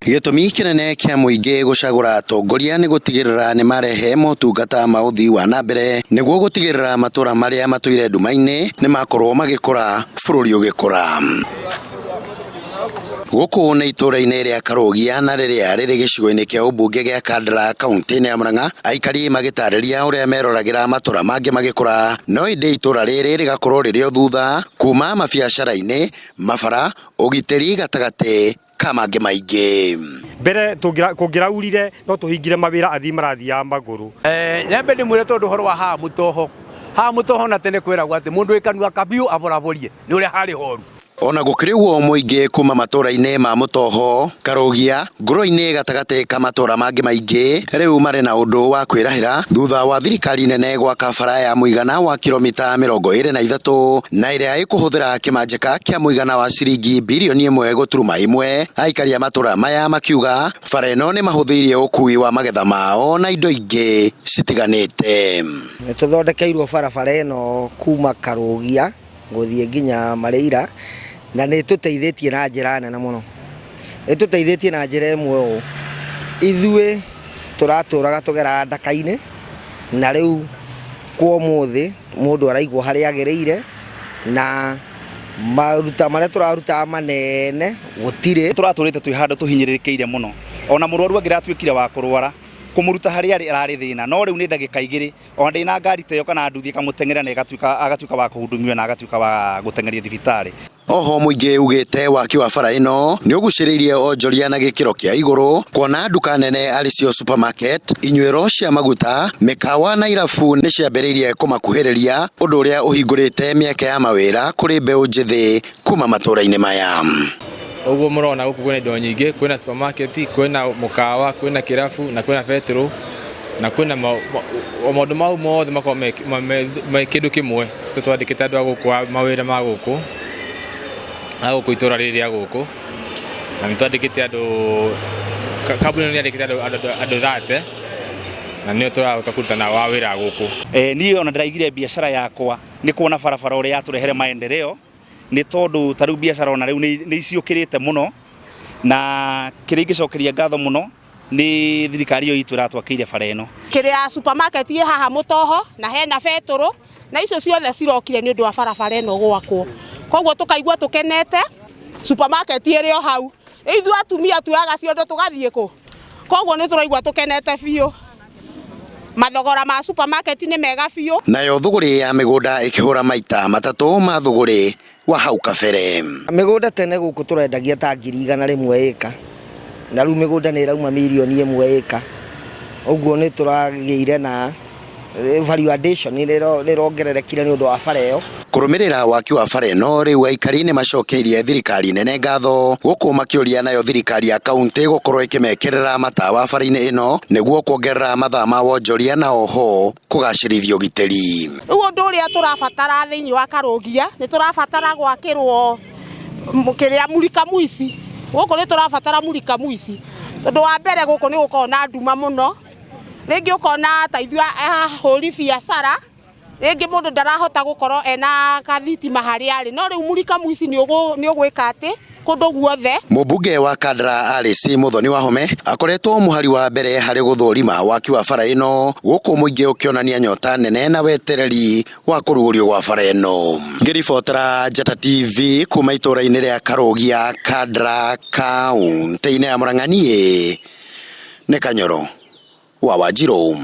Gĩtũmi kĩnene kĩa mũingĩ gũcagũra atongoria nĩ gũtigĩrĩra nĩ marehe motungata ma ũthii wa na mbere nĩguo gũtigĩrĩra matũra marĩa matũire nduma-inĩ nĩ makorwo magĩkũra bũrũri ũgĩkũra. Gũkũ nĩ itũra-inĩ rĩa Karũgia na rĩrĩa rĩrĩ gĩcigo-inĩ kĩa ũmbunge gĩa Kandara kaunti-inĩ ya Murang'a, aikari magĩtarĩria ũrĩa meroragĩra matũra mangĩ magĩkũra, no ĩndĩ itũra rĩrĩ rĩgakorwo rĩrĩ o thutha kuma mabiacara-inĩ, mabara, ũgitĩri gatagatĩ ka mangĩ maingĩ. Mbere kũngĩraurire no tũhingire mawĩra athii marathiaga magũrũ. Nyambe ndĩmwĩre tondũ ũhoro wa haha mũtoho, haha mũtoho na tene kweragwo atĩ mũndũ wĩ kanua kabiũ aboraborie nĩ ũrĩa harĩ horu. Ona gũkĩrĩ ũguo mũingĩ kuma matũra-inĩ ma Mũtoho, Karũgia, Ngũrũ-inĩ gatagatĩ ka matũra mangĩ maingĩ rĩu marĩ na ũndũ wa kwĩrahĩra thutha wa thirikari nene gwaka bara ya mũigana wa kilomita 23 na ĩrĩa ĩkũhũthĩra kĩmanjĩka kĩa mũigana wa ciringi birioni 1.1. Aikari a matũra maya makiuga bara ĩno nĩ mahũthĩirie ũkui wa magetha mao na indo ingĩ citiganĩte. Nĩ tũthondekeirwo barabara ĩno kuma Karũgia gũthiĩ nginya Marĩira na nĩ ĩtũteithĩtie na njĩra nene mũno. Ĩtũteithĩtie na njĩra ĩmwe ũũ, ithuĩ tũratũraga tũgeraga ndaka-inĩ na rĩu kwa ũmũthĩ mũndũ araigwo harĩa agĩrĩire na maruta marĩa tũrarutaga manene gũtirĩ. Tũratũrĩte twĩ handũ tũhinyĩrĩrĩkĩire mũno, ona mũrwaru angĩratuĩkire wa kũrwara kũmũruta harĩa arĩ ararĩ thĩna, no rĩu nĩ ndagĩka igĩrĩ ona ndĩ na ngari ta ĩyo kana nduthi ĩkamũteng'era na ĩgatuĩka agatuĩka wa kũhudumiwa na agatuĩka wa gũteng'erio thibitarĩ. Oho mũingĩ ugĩte waki wa bara ĩno nĩ ũgucĩrĩirie onjoria na gĩkĩro kĩa igũrũ kuona nduka nene arĩ cio supermarket, inyuĩro cia maguta, mĩkawa na irabu nĩ ciambĩrĩirie kũmakuhĩrĩria ũndũ ũrĩa ũhingũrĩte mĩeke ya mawĩra kũrĩ mbeũ njĩthĩ kuma matũra-inĩ maya. Ũguo mũrona gũkũ kwĩna indo nyingĩ, kwĩna supermarket, kwĩna mũkawa, kwĩna kĩrabu na kwĩna betũrũ na kwĩna maũndũ mau mothe makoragwo me kĩndũ kĩmwe. Twandĩkĩte andũ a gũkũ a mawĩra ma gũkũ, a gũkũ itũra rĩrĩ rĩa gũkũ, na nĩ twandĩkĩte andũ, kambuni ĩno nĩ yandĩkĩte andũ 30 na nĩo tũrahota kũruta nao a wĩra gũkũ. Niĩ ona ndĩraigire biacara yakwa nĩ kuona barabara ũrĩa yatũrehere maendeleo nĩ tondũ ta rĩu biacara ona rĩu nĩ iciũkĩrĩte mũno na kĩrĩa ingĩcokeria ngatho mũno nĩ thirikari ĩyo itũ ĩratwakĩire bara ĩno. Kĩrĩa supermarket ĩ haha Mũtoho na hena betũrũ na icio ciothe cirokire nĩ ũndũ wa barabara ĩno gwakwo, koguo tũkaigua tũkenete, supermarket ĩrĩ o hau, ithuĩ atumia tuoyaga ciondo tũgathiĩ kũ? Koguo nĩ tũraigua tũkenete biũ, mathogora ma supermarket nĩ mega biũ. Nayo thũgũrĩ ya mĩgũnda ĩkĩhũra maita matatũ ma thũgũrĩ wa hau kabere. Mĩgũnda tene gũkũ tũrendagia ta 100,000 ĩka, na rĩu mĩgũnda nĩ ĩrauma 1 million ĩka, ũguo nĩ tũragĩire na value addition nĩ ĩrongererekire nĩ ũndũ wa bara ĩyo. Kũrũmĩrĩra waki wa bara ĩno rĩu aikari nĩ macokeirie thirikari nene ngatho gũkũ makĩũria nayo thirikari ya kaunti gũkorwo ĩkĩmekĩrĩra matawa bara-inĩ ĩno nĩguo kuongerera mathaa ma wonjoria na oho kũgacĩrithia ũgitĩri. Rĩu ũndũ ũrĩa tũrabatara thĩinĩ wa Karũgia nĩ tũrabatara gwakĩrwo kĩrĩa mulika mwici, gũkũ nĩ tũrabatara mulika mwici tondũ wa mbere gũkũ nĩ gũkoragwo na nduma mũno, rĩngĩ ũkona ta ithuĩ ahũri biacara rĩngĩ mũndũ ndarahota gũkorwo ena kathitima harĩa arĩ, no rĩu mulika mwici nĩ ũgwĩka atĩ kũndũ guothe. Mũmbunge wa Kandara Alice Muthoni Wahome akoretwo mũhari wa mbere harĩ gũthũrima waki wa bara ĩno gũkũ mũingĩ ũkĩonania nyota nene na wetereri wa kũrugũrio gwa bara ĩno. Ngĩribotera Njata TV kuma itũra-inĩ rĩa Karũgia, Kandara, kaunti-inĩ ya Murang'a, niĩ nĩ Kanyoro wa Wanjirũ.